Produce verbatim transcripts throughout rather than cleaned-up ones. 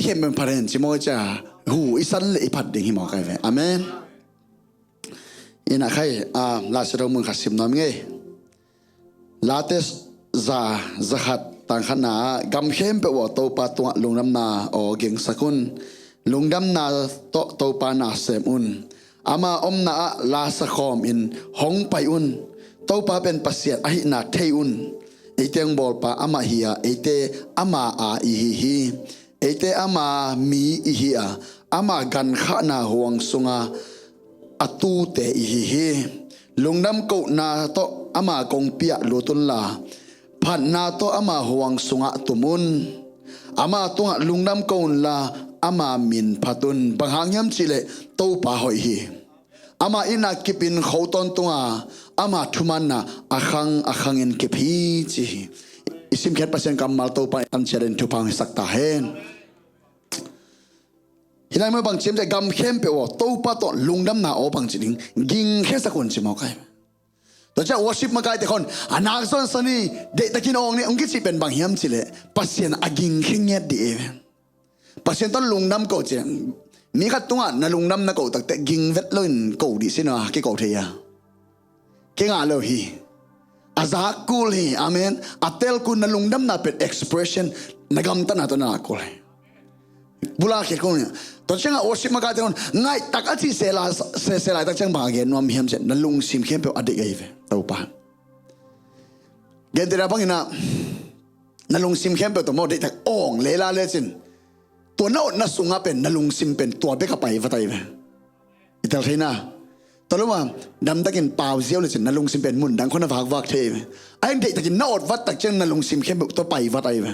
i khem pen phat hen ci maw, i cia hu i san le i phat ding hi maw kai ve. Amen. Ina khai, ah, la sia dong mun khat sim nuam ngei. Late za, za khat tang khatna ah, gam khempeuh aw, Topa tungah lungdamna aw gingsak un. Lungdamna tawh Topa na sem un. Ama omna ah la sa khawm in hong pai un. Topa pen Pasian ahihna thei un. Eite hong bawlpa amah hi a, eite ama a i hi hi. Eite ama mi i hi a, ama gankhahna huang sunga a tute i hi hi. Lungdam kohna tawh ama kongpi ah lut unla, phatna tawh ama huang sungah tum un. Ama tungah lungdam ko unla, ama min phat un. Bang hang hiam cihleh Topa hoih hi. Ama itna kipin kho tawntung a, ama thumanna a khang a khangin kip hi ci hi. I simkhiat Pasian kammal Topa in an ciat in thupha hong hisak ta hen. Hi lai maw bang ci hiam cihleh gam khempeuh aw, Topa tawh lungdamna aw bang ci ding, gingkhiasak un ci maw kai. Tua ciang worship makaite khawng a nak zawn sa ni, deihtakin awng ni hong kici pen bang hiam cihleh Pasian a gingkhia ngiat dih e. Pasian tawh lungdam ko ci. Mi khat tungah na lungdam na ko takte ging vet loin ko dih sin a kiko thei a. Kingah lo hi. A zak kul hi. Amen. A tel kul na lungdamna pen expression na gamtatna tawh na lak kul hi. Bula khit kul hi. Tua ciangah worship makaite khawng ngaihtak a cih sela, se, selai tak ciang bang a gen nuam hiam cihleh na lungsim khempeuh a deih ahi ve. Topa. Gentehna bangin ah na lungsim khempeuh tawh maw deihtak awng lela lecin, tua na otna sungah pen na lungsim pen tua bek a pai vat ahi ve. I tel theina. Tua lo a damtakin pau ziau lecin na lungsim pen mundang khawng na vakvak thei ahi ve. A in deihtakin na ot vat tak ciang na lungsim khempeuh tua pai vat ahi ve.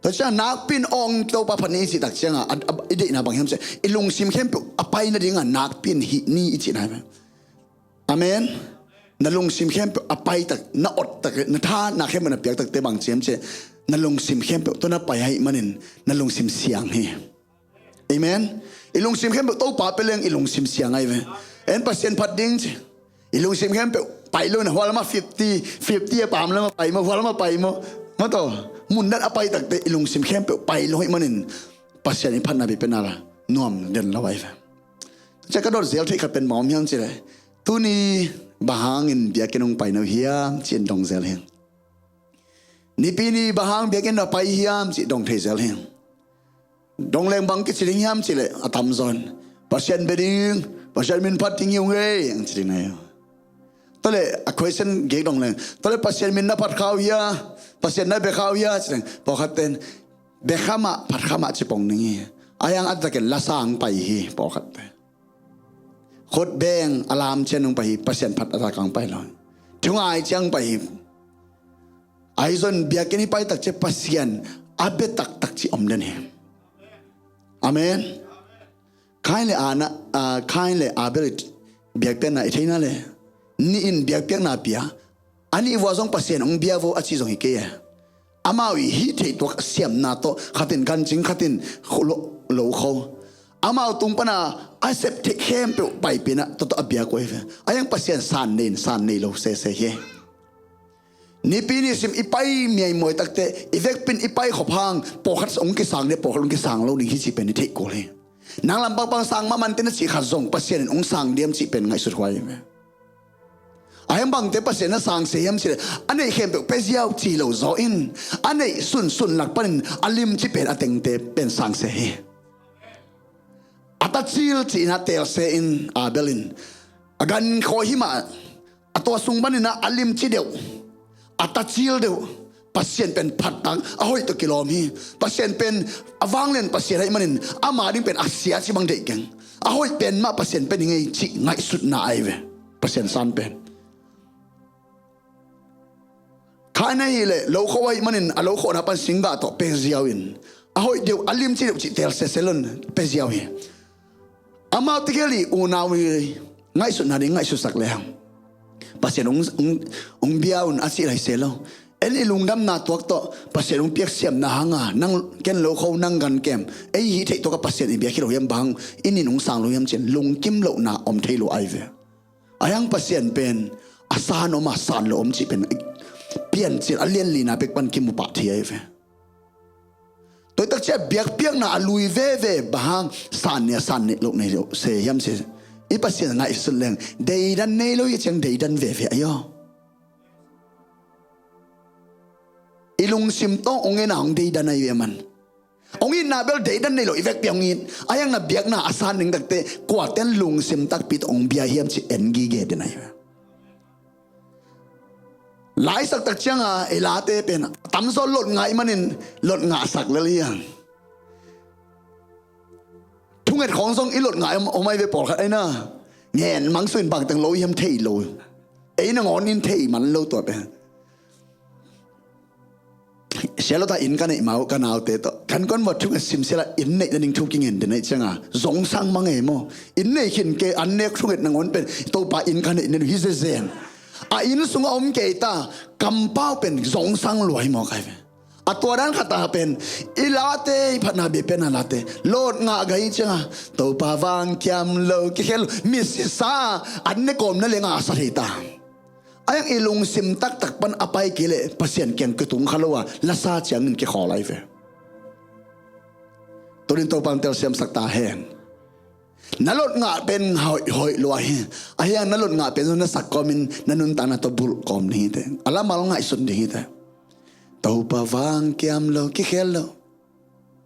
Tua ciang nakpi in awng Topa phat ni i cih tak ciangah a, a, i deihna bang hiam cihleh i lungsim khempeuh a pai nadingah nakpi in hih ni i cihna ahi ve. Amen. Na lungsim khempeuh a pai tak, na ot tak, na tha, na khempeuh na piak takte bang ci hiam cihleh na lungsim khempeuh tua na pai ahih manin na lungsim siang hi. Amen. I lungsim khempeuh Topa pia leng i lungsim siang ahi ve. En Pasian phat ding ci. I lungsim khempeuh pai lo in a hual mah fifty, fifty a pam lam a pai maw, hual mah pai maw. Maw taw, mundan a pai takte i lungsim khempeuh pai lo ahih manin Pasian i phatna pi pen a la nuam den lo ahi ve. Cia ka dot zel theih khat pen bang om hiam cihleh, tuni bang hangin biakinn hong pai no hiam ci-in dong zel hi. Nipi ni bang hang biakinn na pai hiam cih dong thei zel hi. Dong leng bang kici ding hiam cihleh a tamzaw in Pasian bia ding, Pasian min phat ding hi ung ei, ang ci ding na hi. Tua leh a question gei dong leng, tua leh Pasian min na phat kha uh hia, Pasian na bia kha uh hia ci leng, pawlkhat ten bia kha mah phat kha mah ci pong ding hi. A hiang a takin la sang pai hi pawlkhat te. Khut beng a lam ciang hong pai hi, Pasian phat a tak hong pai lo. Thungai ciang pai hi. Ahi zong biakinn i pai tak ciang Pasian a bia taktak ci om den hi. Amen. Kain le Ana, ah, Kain le Abel biakpiakna i theihna le, nih in biakpiakna pia, a nih vua zong Pasian hong bia vo a ci zong hi kei e. Amau i hih theih tuak siamna tawh khat in gancing, khat in lo, lo kho. Amau tung pana a sep theih khempeuh paipih in a tawh tawh a biak uh ahi ve. A hiang Pasian san nei in san nei lo sese hi. Nipi ni sim i pai miaimuai takte i vekpi in i pai khop hang pawlkhat hong kisang ding, pawlkhat hong kisang lo ding hi cih pen i theih kul hi. Nang lam pangpang sang mahmah in te na cih khat zong Pasian in hong sang diam cih pen ngaihsut huai hi ve. A hiang bangte Pasian na sang se hiam cih leh a neih khempeuh pia ziau ci lo zaw in a neih sunsun lak panin a limci pen a tengte pen sang se hi. A tacil ci-in a teel se in Abel in a gan khawi hi mah a tua sung panin a limci deuh, a tacil deuh Pasian pen phattak a hoih tawh kilawm hi. Pasian pen a vanglian Pasian ahih manin ama ding pen a sia ci bang deih keng. A hoih pen mah Pasian pen hi ngei cih ngaihsutna ahi ve. Pasian san pen. Kain ahih leh lo kho ahih manin a lo khona pan singgah tawh pia ziau in a hoih deuh a limci deuh cih teel sese lo in pia ziau hi. Amau tegel i unau i ngaihsutna ding ngaihsutsak lehang Pasian hong, hong, hong bia un a cih lai se lo. En i lungdamna tuak tawh Pasian hong piak siamna hanga nang ken lo kho nang gan kem ei hih theih tuak a Pasian i biak hi lo hiam bang i nin hong sang lo hiam cih lungkim lohna om thei lo ahi ve. A hiang Pasian pen a san om a san lo om cih pen piancil a lianlina pek pan kimu pah thei ahi ve. Tua tak ciah biakpiakna a lui veve bang hang san nih a san nih loh nei lo se hiam ci. I Pasian ngaihsut leng deidan nei lo hi ciang deidan veve ahi aw. I lungsim tawh hong en a hong deidan ahi ve man. Hong itna bel deidan nei lo i vekpi hong it. A hiang na biakna a san ding takte kuaten lungsim takpi tawh hong bia hiam ci en gige den ahi ve. Laisak tak cianga ei late pen tamzaw lot ngah i manin lot ngahsak lel hiang. Thunget khawng zong i lot ngah om ai ve pawlkhat aina. Ngen mangsuin bangteng lo i hiam thei lo. Ei nangawn in thei man lo tua pen. Sia lo ta inn ka neih mau ka naute tawh kan kon va thunget simsiala inn neih na ding thu kingen den aih cianga zong sang mang ei maw? Inn neih khin kei an nek thunget nangawn pen Topa inn ka neih na ding hi zezen. A inn sunga om kei ta kampau pen zong sang luai maw kai ve. A tua dan khata pen i late i phatna bia pen a late lot ngah gai cianga Topa vang kiam lo kikhel lo misisa an ne kawm na lenga a sa thei ta. A hiang i lungsim taktak pan a pai kei leh Pasian kiang kitung kha lo a lasa ciangin kikhawl ai ve. Tunin Topa ang telsiamsak ta hen. Na lot ngah pen hoih hoih lua hi. A hiang na lot ngah pen na sak kawmin na nuntakna tawh bulh kawm ding hite. A lamal ngaihsun ding hite. Topa vang kiam lo kikhel lo.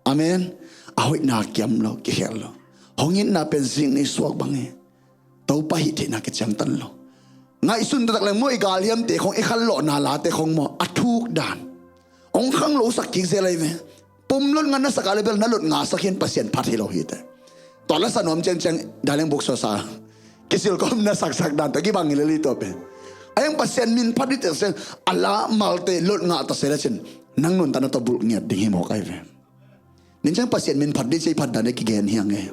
Amen. A hoihna kiam lo kikhel lo. Hong itna pen zing ni suak bang hi. Topa hih theihna kiciangtan lo. Ngaihsun taktak leng maw i galhiamte khong i khanlawhna late khong maw a thuk dan. Hong khang lo sak kik zel ai ve. Pum lot ngan na sak a le bel na lot nga sak hin Pasian phat hi lo hite. Tua la sa nuam ciangciang daleng buk suasa kisil kawm na saksak dan tawh kibang ngileli tua pen. A hiang Pasian min phat dite sen a la malte lot ngah ta sela cin nang nuntakna tawh bulh ngiat ding hi mawk ai ve. Nin ciang Pasian min phat dite phat dan e kigen hiang e.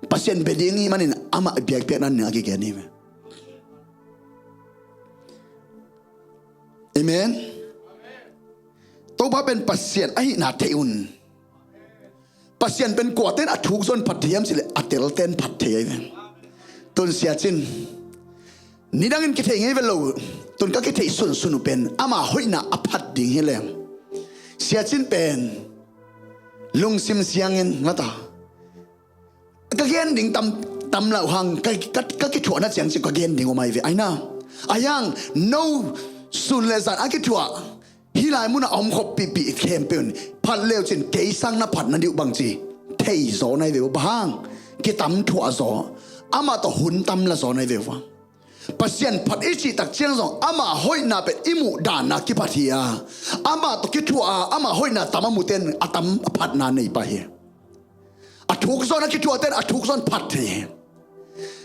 Pasian bia ding hi manin amah biakpiakna ning a kigen hi ve. Amen. Topa pen Pasian ahihna thei un. Pasian pen kuaten a thuk zon phat thei hiam cileh a telten phat thei ahi ve. Tun siacin nidangin kithei ngei ve lo. Tun ka kithei sunsun uh pen ama hoihna a phat ding hi leng siacin pen lungsim siangin mata ka gen ding tam tam lauh hang ka, ka, ka kithuahna ciang ci ka gen ding om ai ve aina. A hiang no sun le zan a kithuah hi lai munah a om khop pihpih khempeuh in phat leu cin kei sang na phat na diuh bang ci thei zaw nai ve uh bang hang kitam thuah zaw amah tawh hun tam la zaw nai ve uh bang. Pasian phat i cih tak ciang zong ama hoihna pen i muh danna kiphat hi a ama tawh kithuah a ama hoihna tam a muhten a tam a phatna nei pah hi. A thuk zawn a kithuahten a thuk zawn phat thei hi.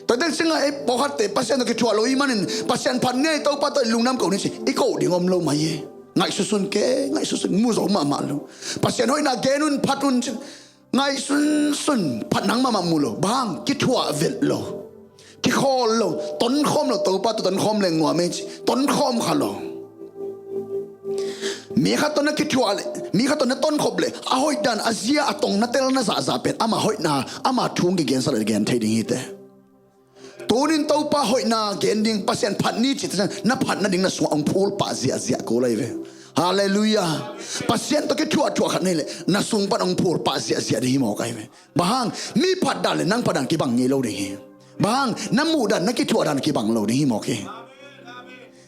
Tua teng singa ei pawlkhatte Pasian tawh kithuah lo i manin Pasian phat ngei Topa tawh i lungdam ko ni ci i ko ding om lo mai hi. Ngaihsusun ke ngaihsusun mu zo mahmah lo. Pasian hoihna gen un phat un ci ngaihsunsun phat nang mahmah mu lo bang kithuah vet lo. Kikhawl lo tonkhawm lo Topa tawh tonkhawm leng nuam ei ci tonkhawm kha lo. Mi khat tawh na kithuah le mi khat tawh na tonkhop le a hoih dan a zia a tong na tel na zahzah pen ama hoihna ama thung kigensa le gen thei ding hite. Tunin Topa hoihna gen ding Pasian phat ni ci na phat nading na sungah hong phul pah ziahziah ko lai ve. Halleluiah. Pasian tawh kithuahthuah khat nei le na sung pan hong phul pah ziahziah ding hi mawk ai ve. Bang hang mi phat dan le nang phat dan kibang ngei lo ding hi. Bang hang na muh dan na kithuah dan kibang lo ding hi mawk hi.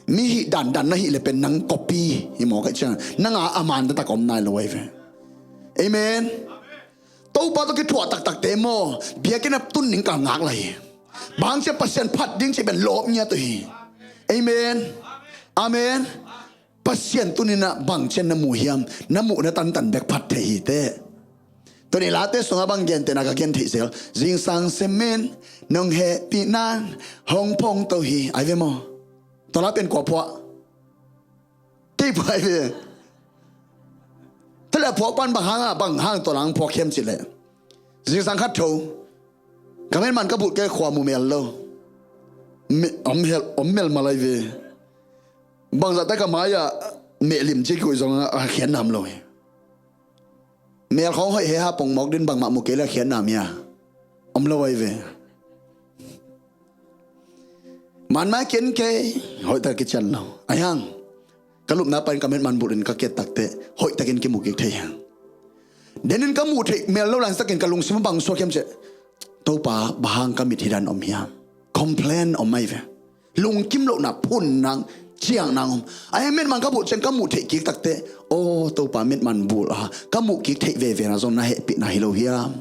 Mi hih dan dan na hih le pen nang kopi hi mawk ai ciang nanga a man taktak om nai lo ai ve. Amen. Topa tawh kithuah taktakte maw biakinn a tun ding kal ngak lai hi. Bang hang ciang Pasian phat ding ci pen lawp ngiat uh hi. Amen. Amen. Pasian tuninah bang cian na muh hiam na muhna tantan bek phat thei hi teh. Tuni late sungah bang gentehna ka gen theih zel zingsang semin nong hehpihnan hong phongto hi ai ve maw? Tua la pen kua phuah? Kei phuah ai ve. Tale a phuah pan bang hangah bang hang tua lang phuak hiam cileh zingsang khat tho ka men man ka bulh kei khua mu mel lo. Om mel mal ai ve. Bangzah tak a mai-ah mehlim ci kikuih zong a khian nam lo hi. Mel khawng hoih he ha pong mawk din bangmah mu kei le a khian nam hi a om lo ai ve. Man mai kian kei hoih tak kician lo ai hang. Ka lupna pain ka met man bulhin ka kiat takte hoih takin kimu kik thei hang. Denin ka muh theih mel lo laitakin ka lungsim a bang suak hiam cih leh, Topa, bang hang ka mit hi dan om hiam? Complain om ahi ve. Lungkim lohna phun nang, ciang nang om. Ahi, mitman ka bulh ciang ka muh theih kik takteh, aw Topa, mitman bulh a ka muh kik theih veve na zong na hehpihna hi lo hiam?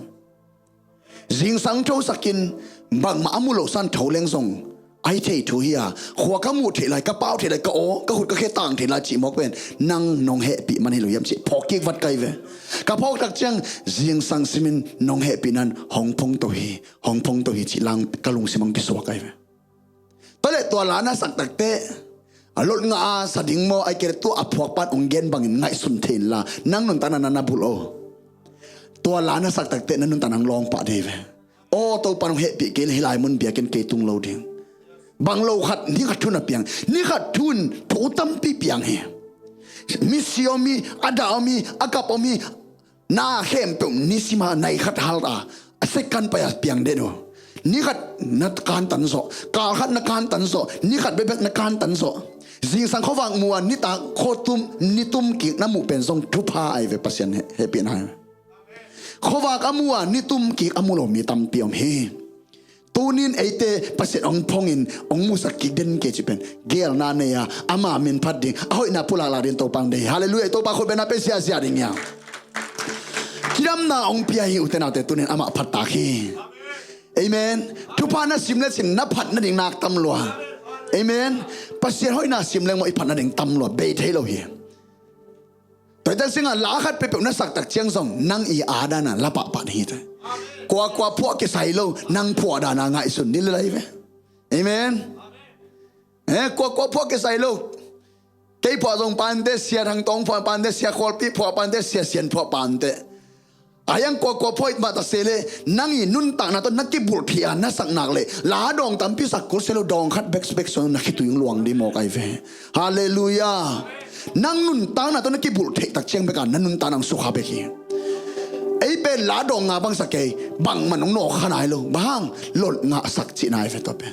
Zingsang thosakin bangmah a mu lo san tho leng zong, ahi thei thu hi a, khua ka muh theih lai, ka pau theih lai, ka aw, ka khut ka khe tang theih lai cih mawk pen nang nong hehpih man hi lo hiam cih phawk kik vat ka hi ve. Ka phawk tak ciang zingsang simin nong hehpihna in hong phongto hi, hong phongto hi cih lang ka lungsim hong kisuak ka hi ve. Tua leh tua la na sak takteh, a lot ngah a sa ding maw, ahih kei leh tua a phuakpa in hong gen bangin ngaihsun thei inla, nang nuntakna na na bulh o. Tua la na sak takteh na nuntakna hong lawng pah ding hi ve. Aw Topa, nong hehpih kei leh hih lai mun biakinn kei tung lo ding. Bang lo khat, ni khat thu-in a piang, ni khat thu-in thu tampi piang hi. Misi om hi, a dah om hi, a kap om hi, na khempeuh nisim a nai khat hal ta, a second pai a piang den uh. Ni khat na kantan zawh, kal khat na kantan zawh, ni khat bekbek na kantan zawh. Zingsang khuavak mu a nitak khuatum, nitum kik na muh pen zong thupha ahi ve, Pasian he-, hehpihna ahi ve. Khuavak a mu a nitum kik a mu lo mi tampi om hi. Tunin eite Pasian hong phongin hong musak kik den kei cih pen geelna nei a, ama min phat ding, a hoihna pulak lak ding Topa hong deih hi. Halleluiah. Topa khut bengna pen siasia ding hi a. Cidamna hong pia hi, ute naute, tunin amah phat tak hi. Amen. Thupha na sim le cin na phat nading nak tam lua. Amen. Pasian hoihna sim leng maw i phat nading tam lua, bei thei lo hi. Tua hi ta singah la khat peuhpeuh na sak tak ciang zong nang i a dana la pahpah ding hi ta. Kuakua phuah kisai lo, nang phuah dana ngaihsun ni le lai ve. Amen. Eh, kuakua phuah kisai lo. Kei phuah zong pante, Sia Thang Tawng phuah pante, Sia Khualpi phuah pante, Sia Sian phuah pante. A hiang kuakua phuah it mah ta se le, nang i nuntakna tawh na kibulh thei a na sak nak le, la dawng tampi sak kul se lo, dawng khat bek bek suang na khitui luang ding mawk ahi ve. Halleluiah. Nang nuntakna tawh na kibulh theih tak ciang bek a na nuntakna hong sukha bek hi. Ei pen la dawng nga bang sak kei, bangmah nong nawk kha nai lo. Bang hang? Lot ngah sak cihna ahi ve tua pen.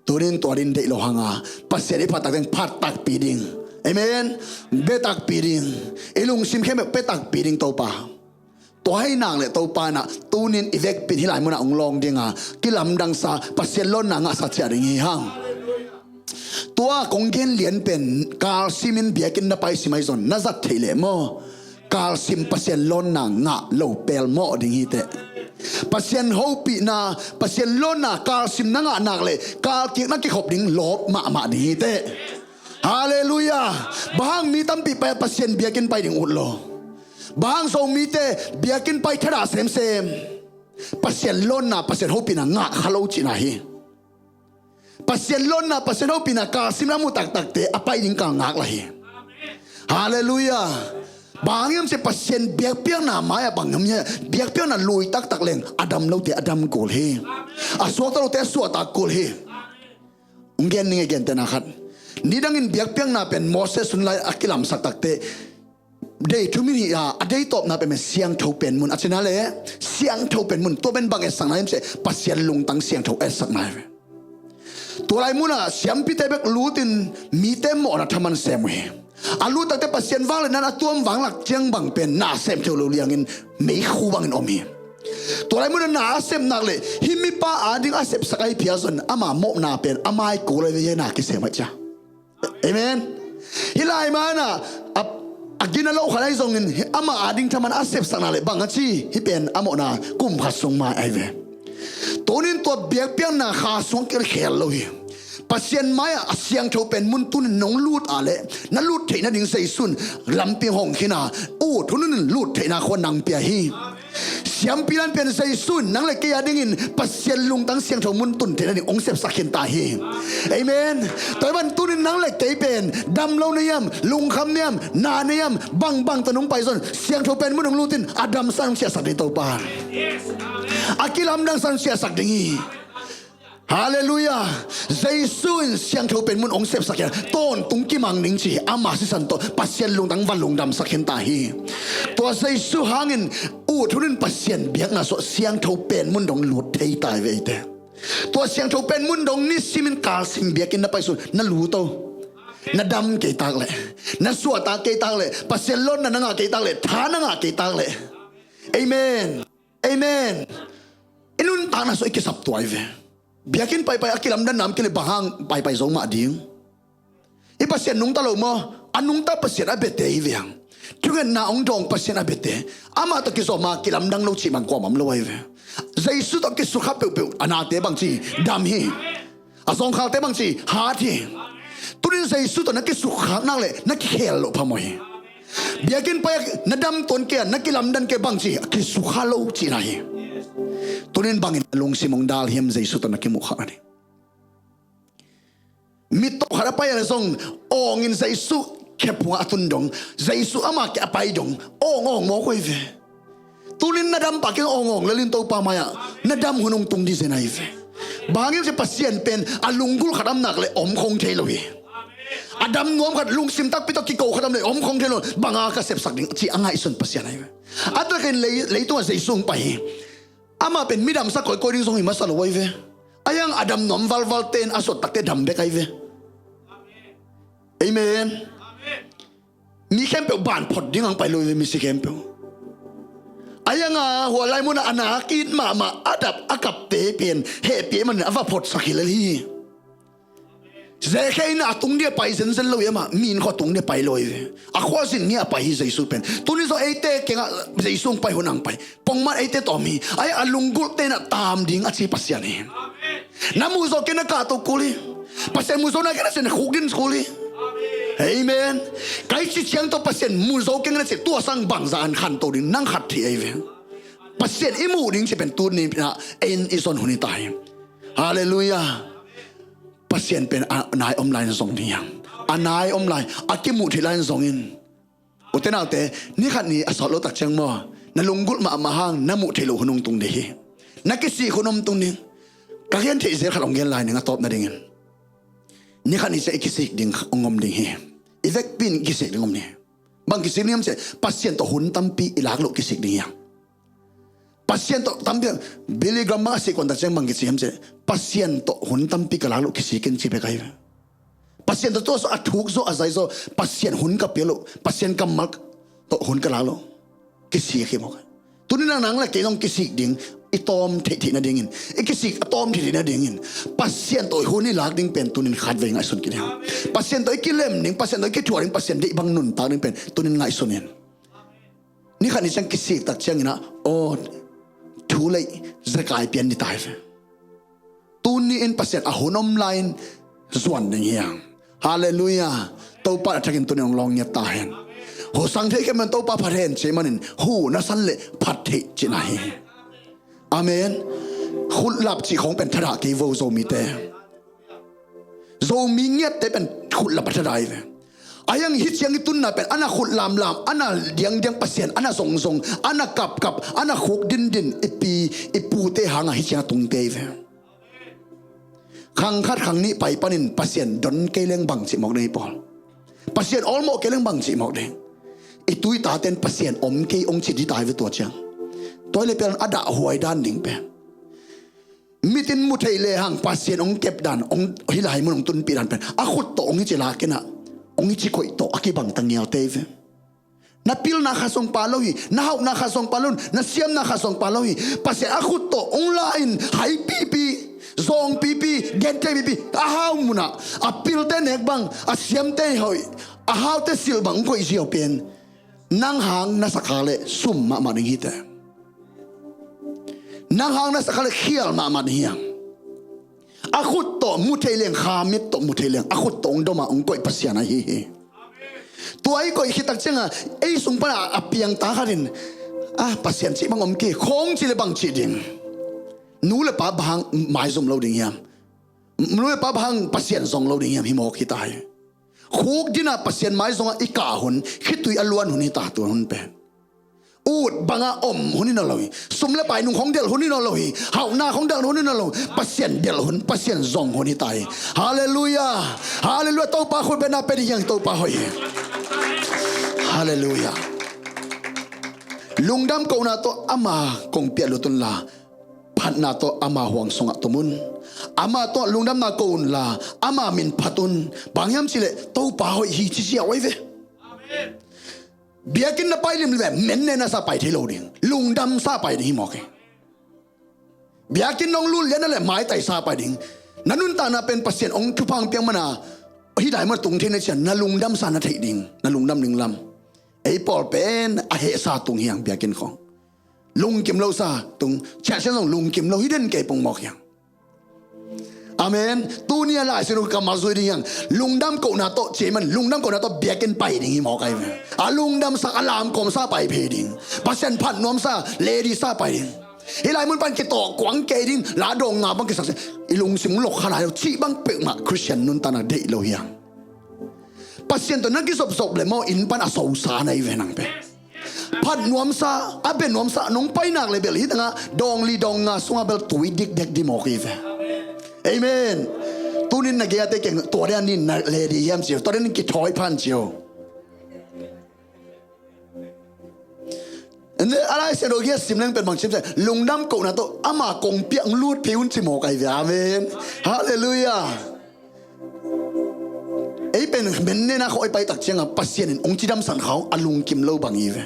Tunin tua din deih lo hang a, Pasian i phat tak ding, phat takpi ding. Amen. Be takpi ding. I lungsim khempeuh pe takpi ding Topa. Tua hi nak le Topa in ah tunin i vekpi in hih lai munah hong lawng ding a, kilamdangsa, Pasian lawnna ngahsa ciah ding hi hang. Tua kong gen lian pen kalsimin biakinn na pai sim ahi zong na zat theih leh maw, kalsim Pasian lawnna ngah lo pelmawh ding hi teh. Pasian hopihna, Pasian lawnna kalsim na ngah nak le kalkik na kikhop ding lawp mahmah ding hi teh. Halleluiah. Bang hang mi tampi pai a Pasian biakinn pai ding ut lo? Bang hang Zomite biakinn pai thadah semsem? Pasian lawnna, Pasian hopihna ngah kha lo cihna hi. Pasian lawnna, Pasian hopihna kalsim na mu taktakte a pai ding kal ngak lah hi. Halleluiah. Bang hiam cih leh Pasian biakpiakna mai-ah bang hiam cih leh biakpiakna lui taktak leng a dam lote a dam kul hi. A suakta lote a suakta kul hi. Hong gen ning e, gentehna khat. Nidangin biakpiakna pen Moses hun lai a kilamsak takte dei thum in hi a, a dei tawpna pen siangtho pen mun a cihna le, siangtho pen mun, tua pen bang etsakna hiam cih leh Pasian lungtang siangtho etsakna hi ve. Tua lai munah siampite bek lutin mite mawhna thaman sem uh hi. A lut takte Pasian vangliatna a tuam vanglak ciang bang pen na sem theu lo liangin meikhu bangin om hi. Tua lai munah na a sep nak le hih mipa ading a sepsak ahi phial zong ama mawhna pen a mai kul ahi ve, na kisem ahi cia. Amen. Hih lai manah a, a gina lo khat ahi zongin ama ading thaman a sepsak nak le bang a ci, hih pen a mawhna kum khat sung mai ahi ve. Tunin tua biakpiakna kha sung kilkhel lo hi. Pasian mai-ah a siangtho pen mun tunin nong lut a le, na lut theih nading Zeisu in lampi hong khin a, ut hun in lut theihna khua nang pia hi. Siampi dan pian Zeisu in nang le kei a dingin Pasian lungtang siangtho mun tun theih nading hong sepsak khin ta hi. Amen. Tua hi ban tunin nang le kei pen dam lo na hiam, lungkham na hiam, na na hiam, bangbang tawh nong pai zong siangtho pen mun hong lut in a damsa hong siasak ding Topa. A kilamdangsa hong siasak ding hi. Halleluiah. Jesu in siangtho pen mun hong sepsak hi a, tawntung kimang ning ci hi. Ama sisan tawh Pasian lungtang va lungdamsak khin ta hi. Tua Jesu hangin ut hun in Pasian biakna suah siangtho pen mun dong lut thei ta hi ve eite. Tua siangtho pen mun dong nisimin kalsim biakinn na pai sun na lut o. Na dam kei tak leh, na suahtak kei tak leh, Pasian lawnna na ngah kei tak leh, tha na ngah kei tak leh, Amen. Amen. I nuntakna sung i kisap tuai ve. Biakinn paipai a kilamdanna om kei leh bang hang paipai zo mah ding? I Pasian nungta lo maw? A nungta Pasian a biate hi ve hang. Thungetna hong dawng Pasian a biate. Amah tawh kizom a kilamdang lo cih bang kuamah om lo ahi ve. Jesu tawh kisukha peuhpeuh a nate bangci dam hi. A zawngkhalte bangci hat hi. Tunin Jesu tawh na kisukha nak leh na kikhel loh phamawh hi. Biakinn pai a na dam tuan kei a, na kilamdan kei bangci a kisukha lo cihna hi. Tunin bangin na lungsim hong dal hiam Jesu tawh na kimuhkhakna ding? Mittaw khat a pai a le zong awngin Jesu khephungah a tun dong, Jesu ama kiang a pai dong awng awng mawk uh hi ve. Tunin na dam pah keng awng awng lel in Topa mai-ah na dam hun hong tung ding zen ahi ve. Bang hang hiam cih leh Pasian pen a lunggulh khat om nak leh om khong thei lo hi. A dam nuam khat, lungsim takpi tawh kiko khat om leh om khong thei lo. Bang a ka sepsak ding cih a ngaihsun Pasian ahi ve. A takin lei, leitungah Jesu hong pai hi. Amah pen midamsak koikoi ding zong hi masa lo ahi ve. Ahi hang a dam nuam valvalte in a suat takteh dam bek ahi ve. Amen. Mi khempeuh ban phot ding hong pai lo ahi ve, misi khempeuh. Ahi hang a hua lai munah a na ki-it mahmah a dap a kapte pen hehpih manin a va photsak hi lel hi. Zekhia inn ah a tung ding a pai zenzen lo hi, amah mi inn khawng a tung ding a pai lo hi ve. A khualzin ni a pai hi Jesu pen. Tuni zong eite kiangah Jesu hong pai hun hong pai. Pongman eite tawh om hi. Ahi a lunggulhte in a tam ding a ci Pasian hi. Na muh zawh kei na kahto kul hi. Pasian muh zo nak kei na cih na khukdin kul hi. Amen. Ka i cih ciang tawh Pasian muh zo kei na cih tua sang bangzah in khanto ding nang khat thei ahi ve. Pasian i muh ding cih pen tuni in ah ei in i zon hun hi ta hi. Halleluiah. Pasian pen a nai om lai in zong ding hi hang. A nai om lai, a kimuh theih lai in zong in. Ute naute, ni khat ni a sawt lo tak ciang maw, na lunggulh mahmah hang na muh theih loh hun hong tung ding hi. Na kisik hun hong tung ding. Ka gen theih zel khat hong gen lai ning a tawpna dingin. Ni khat ni ciang i kisik ding hong om ding hi. I vekpi in i kisik ding om ding hi. Bang kisik ding hiam cih leh Pasian tawh hun tampi i lak loh kisik ding hi hang. Pasian tawh tampi, Billy Graham bang a sih kuan tak ciang bang kici hiam cih leh, Pasian tawh hun tampi ka lak loh kisik in ci bek ahi ve. Pasian tawh tua zawh a thuk zawh a zai zawh Pasian hun ka pia loh, Pasian kammal tawh hun ka lak loh kisik hi mawk. Tunin nang le kei zong kisik ding i tawm theihtheih nadingin, i kisik a tawm theihtheih nadingin Pasian tawh hun i lak ding pen tunin khatvei ngaihsun kei ding. Pasian tawh i kilem ding, Pasian tawh i kithuah ding, Pasian deih bang nuntak ding pen tunin ngaihsun in. Ni khat ni ciang kisik tak ciangin ah, aw, thu lei zekai pian ni ta hi ve. Tuni in Pasian a hun om lai in zuan ding hi hang. Halleluiah. Topa a thakin tuni hong lawng ngiat ta hen. Husang thei kei man Topa phat hen ci manin hu na san leh phat theih cihna hi. Amen. Khutlap cih khong pen thadah kei vo Zomite. Zomi ngiatte pen khutlap a thadah hi ve. Ahi hang hih ciang i tunna pen a na khut lamlam, a na diangdiang Pasian, a na zongzong, a na kapkap, a na khuk dindin i pi i pute hangah hih ciang a tungte hi ve. Khang khat khang nih pai panin Pasian don kei leng bang cih mawk ding hi pawl. Pasian awlmawh kei leng bang cih mawk ding. I tuitaten Pasian om kei hong ci dita hi ve tua ciang. Tua hi leh pian a dahhuai dan ding pen. Mit in mu thei lehang Pasian hong kep dan, hong hih lai mun hong tunpih dan pen a khut tawh hong hi ci lak in ah, hong hi ci koih tawh a kibang ta ngialte hi ve. Na pilna khat zong pha lo hi, na hauhna khat zong pha lo hi, na siamna khat zong pha lo hi. Pasian a khut tawh hong la in haipipi, zawngpipi, gentheipipi, a hau munah a pilte nek bang, a siamte hoih, a haute silh bang hong koih ziau pen nang hang na sakha leh sum mahmah ding hi te. Nang hang na sakha leh khial mahmah ding hi hang. A khut tawh mu thei leng, kha mit tawh mu thei leng, a khut tawh hong dom a hong koih Pasian ahi hi. Tua i koih khit tak ciangin ei sung pan a piangta khat in, a, Pasian cih bang om kei, khong cih leh bang cih ding. Nu le pa bang hang maizum lo ding hiam? Nu le pa bang hang Pasian zong lo ding hiam? Hi mawk hi ta hi. Khuk dina Pasian mai zongah i kah hun, khitui a luan hun hi ta, tua hun pen. Ut bangah om hun hi nawn lo hi. Sum le pai nung khong delh hun hi nawn lo hi. Hauhna khong delh hun hi nawn lo hi. Pasian delh hun, Pasian zong hun hi ta hi. Halleluiah. Halleluiah. Topa khut bengna pia ding hi hang, Topa hoih hi. Halleluiah. Lungdam kohna tawh ama kong piah lut unla, phatna tawh ama huang sungah tum un. Ama tawh lungdamna ko unla, ama min phat un. Bang hiam cih leh Topa hoih hi ci ziau ahi ve. Biakinn na pai limlim le, menne na sa pai thei lo ding, lungdam sa pai ding hi mawk hi. Biakinn nong lut lian na le, maitai sa pai ding. Na nuntakna pen Pasian ong thupha piak mana, hih dai mana tung thei na cian, na lungdam sa na theih ding, na lungdam ding lam. Ei pawl pen a heh sa tung hiang biakinn khong. Lungkim lo sa tung, ciahcian zong lungkim lo hi den kei pong mawk hiang. Amen. Tuni a Lai Siangtho ka mazui ding hiang. Lungdam kohna tawh ciai man, lungdam kohna tawh biakinn pai ding hi mawk ai ve. A lungdam sa, a lamkawm sa pai phei ding. Pasian phat nuam sa, lady sa pai ding. Hih lai mun pan kitawh kuang kei ding, la dawng nga bang kisak se. I lungsim lok kha lai lo, cih bang peuhmah Christian nuntakna deih lo hiang. Pasian tawh na kizopzop le maw, inn pan a sosa na hi ve nang pen. Phat nuamsa, a bia nuamsa, nong pai nak le bel hi tangah dawng li dawng nga sungah bel tui dikdek di mawk hi ve. Amen. Tunin na gei-a te keng, tua dia nin na le di hiam cio, tua dia nin kithawi phan cio. Ende a Lai Siangtho gei-a sim leng pen bang sim se, lungdam kohna tawh ama kong piak lut phei un ci mawk ai ve. Amen. Halleluiah. Ei pen mennena khawh i pai tak ciangah Pasian in ong cidamsan khawh a lungkim lo bang hi ve.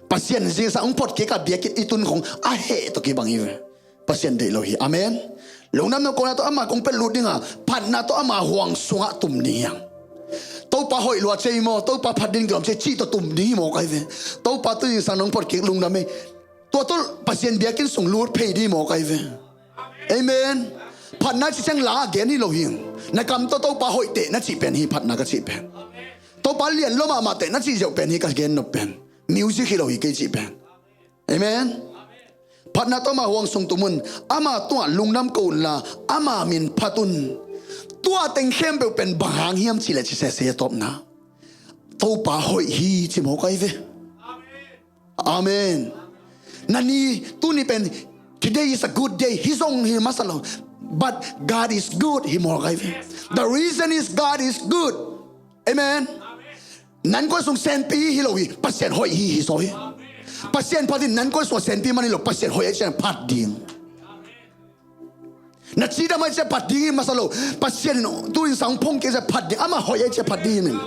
Pasian zingsang ong phot kik a biakinn i tun khong a heh tawh kibang hi ve. Pasian deih lo hi. Amen. Lungdamna kohna tawh ama kong pet lut ding a, phatna tawh ama huang sungah tum ding hiang. Topa hoih lua cia hi maw, Topa phat ding kilawm cia, cih tawh tum ding hi mawk ai ve. Topa tu zingsang nong phot kik lungdam ei. Tua tawh Pasian biakinn sung lut phei ding hi mawk ai ve. Amen. Phatna ci ciang la gen hi lo hi. Na kam tawh Topa hoih teh na cih pen hi phatna ka cih pen. Topa lian lo mahmah teh na cih ziau pen hi ka gen nop pen. Music hi lo hi kei cih pen. Amen. Phatna tawh ama huang sung tum un. Ama tungah lungdam ko unla, ama min phat un. Tua teng khempeuh pen bang hang hiam cih leh ci sese a tawpna, Topa hoih hi ci mawk ai ve. Amen. Na ni, tuni pen, today is a good day. Hi zong hi masa lo. But God is good, hi mawk ai ve. The reason is God is good. Amen. Nan koi sung senpi hi lo hi, Pasian hoih hi hi zaw hi. Pasian phat in nan koi sung senpi man hi lo, Pasian hoih ai cian phat ding. Na cidam ai cia phat ding hi masa lo. Pasian in tu in sang phong kei cia phat ding. Ama hoih ai cia phat ding hi ning.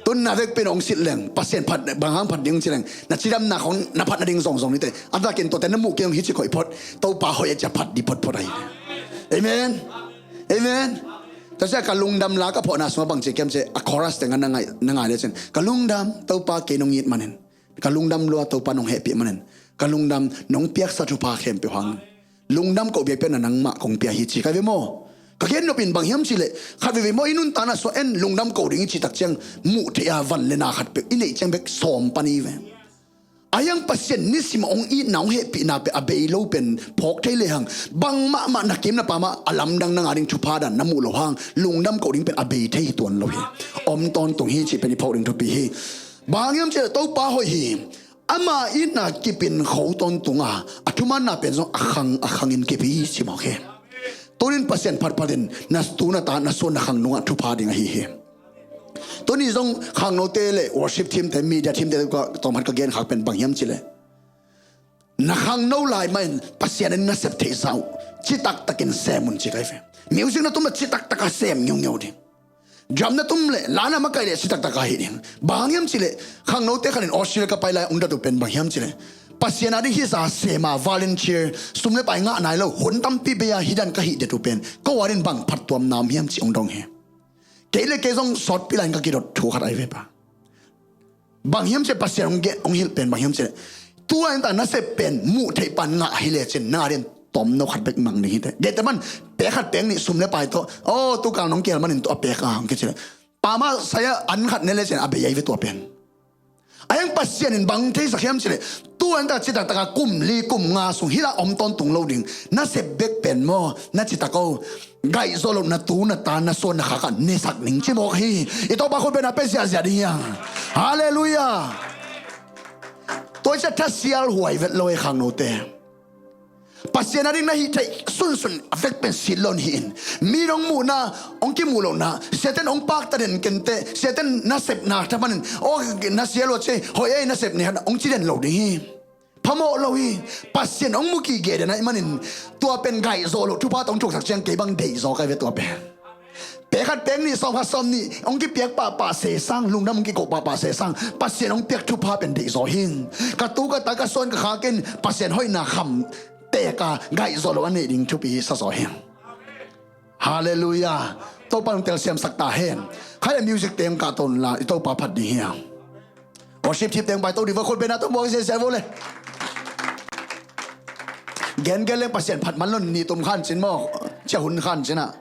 Tun na vek pen ong sit leng. Pasian phat, bang hang phat ding ci leng. Na cidam na khong na phat na ding zong zong ni te. A takin tua te na muh kei ong hi ci koih phot. Topa hoih ai cia phat di phot phot ai. Amen. Amen. Ta cia ka lungdam la ka phawhna sungah bang ci kiam ci a chorus te nga na ngai, na ngai le cin. Ka lungdam Topa kei nong it manin. Ka lungdam lua Topa nong hehpih manin. Ka lungdam nong piaksa thupha khempeuh hang. Lungdam ko biakpiakna nangmah kong pia hi ci kai ve maw? Ka gen nopin bang hiam ci leh khat veve maw i nuntakna sua en lungdam ko ding i ci tak ciang muh theih a van le na khat peuh i neih ciang bek sawm pan i ve. A hiang Pasian nisim ong itna ong hehpihna peuh a bei lo pen phawk thei le hang. Bang mahmah na kim na pamah a lamdang na nga ding thupha dan na muh lo hang. Lungdam ko ding pen a bei thei hi tuan lo hi. Om tawntung hi cih pen i phawk ding thupi hi. Bang hiam ci leh Topa hoih hi. Ama itna kipin kho tawntung a, a thumanna pen zong a khang a khangin kip hi ci mawk hi. Tunin Pasian phatphatin na tu na ta na suan na khang nungah thupha ding ahi hi. Tuni zong khangnote le worship team te, media team te ka tawmhat ka gen khak pen bang hiam ci leh na khangno lai mahin Pasian in na sep theih zah uh citaktakin sem un ci kai ve. Music na tum a citaktak a sem ngeungeu ding. Drum na tum le la na makaih le citaktak a hi ding. Bang hiam ci leh khangnote khanin Australia ka pai lai ung datu pen bang hiam ci leh Pasian a ding hi za sema volunteer sum le pai ngah nai lo hun tampi bei a hi dan ka hih detu pen ko a din bang phattuam nam hiam ci ung dong hi. Kei le kei zong sawtpi lai in ka kidot thu khat ai ve pa. Bang hiam ci Pasian hong geh hong hilh pen bang hiam ci. Tu a in ta na sep pen muh theih pan ngah hi le cin na din tom no khat bek mang ding hi te. Geh te man pek khat pek nih sum le pai tawh. Oh, tu kal nong kial manin tu a pek a hong kici le. Pa ma saya an khat ne le cin a bei ai ve tua pen. A yang Pasian in bang theisak hiam ci le. Tu a in ta citak taka kum li kum nga sung hila om tawntung lo ding. Na sep bek pen maw na citak o. Gaih zawh loh na tu na ta na suan na khak ah nesak ning ci mawk hi. I Topa khut pen a pe ziahziah ding hiang. Halleluiah. Tua cia thasial huai vet lo e khangnote. Pasian a ding na hih theih sunsun a vek pen sit lo ni in. Mi dong muhna ong kimuh lohna siaten ong pakta den kente siaten na sepna thapanin. O na sia lua cia hoih ei na sep ni hana ong ci den lo ding hi. Phamawh lo hi. Pasian hong mu kigei den ahih manin tua pen gaih zawh loh thupha tawh hong thuksak ciang kei bang deih zaw kai ve tua pen. Ekhat peng nih sawm khat sawm nih hong kipiak pahpah sesang, lungdam hong kikoh pahpah sesang, Pasian hong piak thupha pen deih zaw hing. Ka tu ka ta ka suan ka khak in Pasian hoihna kham teka ngaih zaw lo a neih ding thupi sa zaw hing. Halleluiah. Topa nong telsiamsak ta hen. Khai le music teng kah ton la i Topa phat ding hiam? Worship team teng pai to ding va, khut beng na to muak sia sia vo le. Gen gen leng Pasian phat man lon ni tum khan cin maw. Cia hun khan cin ah.